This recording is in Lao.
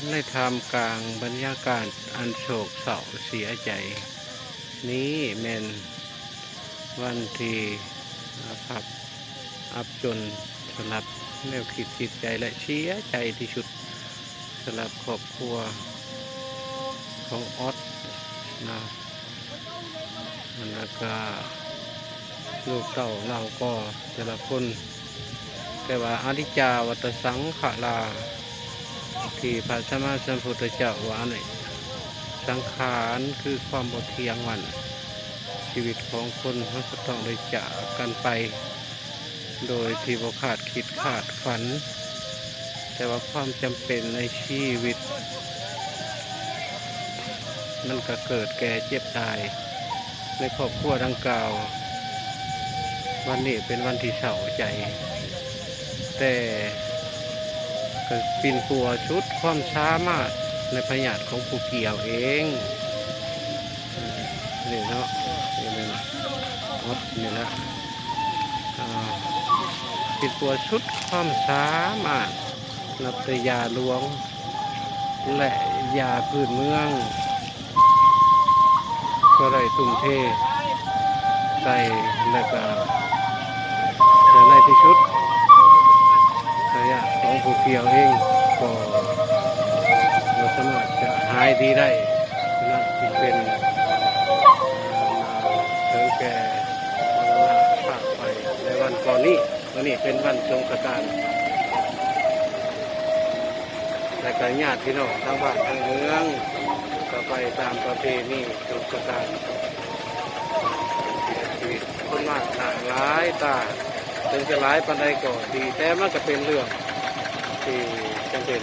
ໃນທ່າມກາງບັນຍາກາດອັນໂສກເສົ້າເສຍໃຈນີ້ ແມ່ນວັນທີ່ອາພັບອັບຈົນສຳລັບແນວຄິດຈິດໃຈ ແລະ ເສຍໃຈທີ່ສຸດສຳລັບຄອບຄົວຂອງອອດນະ. ແລ້ວກະລູກເຕົ້າເຫຼົ່າກໍແຕ່ລະຄົນ ແຕ່ວ່າອະນິດຈາວັດຕະສັງຂາລາ ທີ່ພະສຳມາສຳພຸດທະເຈົ້າວ່ານີ້ ສັງຂານຄືຄວາມບໍ່ທ່ຽງວັນ ຊີວິດຂອງຄົນເຮົາກໍຕ້ອງໄດ້ຈາກກັນໄປ ໂດຍທີ່ບໍ່ຄາດຄິດຄາດຝັນ, ແຕ່ວ່າຄວາມຈຳເປັນໃນຊີວິດ ມັນກໍເກີດແກ່ເຈັບຕາຍໃນຄອບຄົວດັ່ງກ່າວ. ວັນນີ້ເປັນວັນທີ່ເສົ້າໃຈ, ແຕ່ກໍປິ່ນປົວສຸດຄວາມສາມາດໃນພະຍາດຂອງຜູ້ກ່ຽວເອງ. ນີ້ເນາະ ນີ້ແມ່ນອອດນີ້ແຫຼະ ອ່າ ປິ່ນປົວສຸດຄວາມສາມາດ ນັບແຕ່ຢາຫຼວງ ແລະ ຢາພື້ນເມືອງ ກໍໄດ້ທຸ່ມເທໃສ່ ແລະ ກະ ແຕ່ໃນທີ່ສຸດ ພະຍາດຂອງຜູ້ກ່ຽວເອງກໍບໍ່ສາມາດຈະຫາຍດີໄດ້. ສະນັ້ນຈຶ່ງເປັນ ເຖິງແກ່ມະລະນະພາບໄປໃນວັນກ່ອນນີ້. ມື້ນີ້ເປັນວັນສົງສະການ ແລະ ກະຍາດພີ່ນ້ອງທາງບ້ານທາງເມືອງ ກໍໄປຕາມປະເພນີສົງສະການ ເສຍຊີວິດຄົນມາກໜ້າຫຼາຍຕາ. ເຖິງຈະຫຼາຍປານໃດກໍດີ ແຕ່ມັນກໍເປັນເລື່ອງທີ່ຈຳເປັນ